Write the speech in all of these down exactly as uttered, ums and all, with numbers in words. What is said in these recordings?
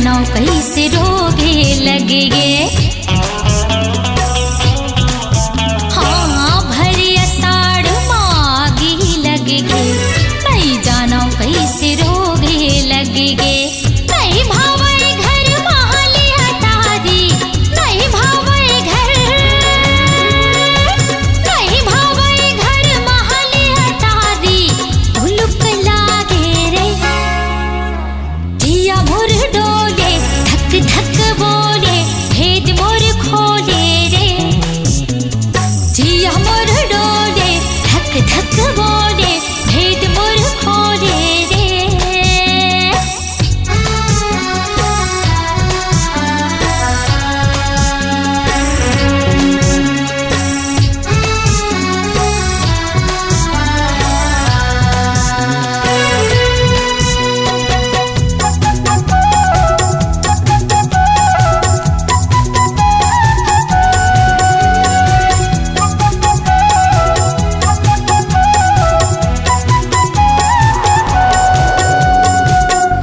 कइसे रोगे लग गे। हाँ, भर असाढ़ मागी लग गे, नइ जानव कइसे रोगे लग गे। नइ भावय घर महलिया तारी, नइ भावय घर, नइ भावय घर महलिया तारी, भुलुक लागे रे। जिया मोर डोले, धक धक बोले, भेद मोर खोले रे। जिया मोर डोले, धक धक बोले, भेद मोर खोले रे।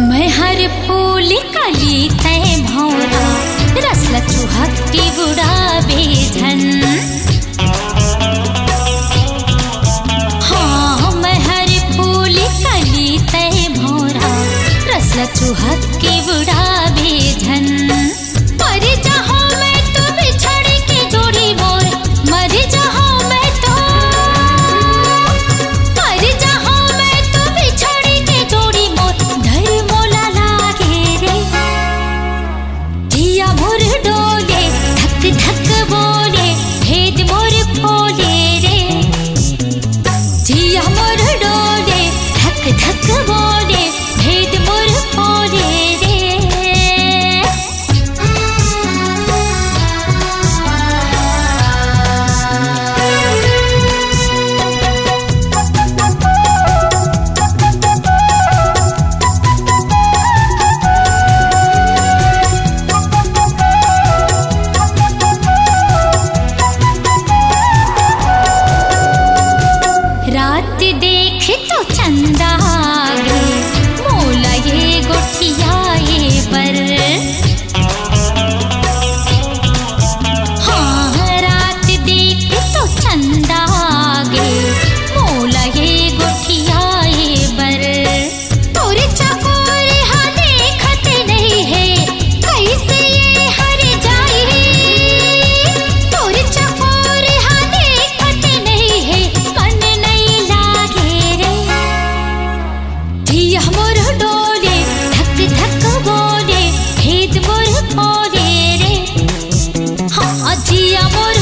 मैं हर फूल कली तैं भौंरा, रस ल चुहक के उड़ाबे झन। हाँ, मैं हर फूल कली तैं भौंरा, रस ल चुहक के उड़ाबे झन। मर जाहूं मैं तो बिछड़ के जोड़ी मोर, मर जाहूं मैं तो, मर जाहूं मैं तो बिछड़ के जोड़ी मोर, डर मोला लागे रे। जिया मोर डोले, धक धक बोले, भेद मोर खोले रे। जिया मोर डोले, धक धक बोले, भेद मोर खोले रे। रात देख तो चंदा आगे, मोला ये गोठियाए बर। हाँ, रात देख तो चंदा आगे, मोला ये गोठियाए बर। तोर चकोर हा देखत नइ हे, कइसे ये हर जाई। तोर चकोर हा देखत नइ हे, मन नइ लागे रे। जिया मोर डोले, धक धक बोले, भेद मोर खोले रे। हाँ, जिया मोर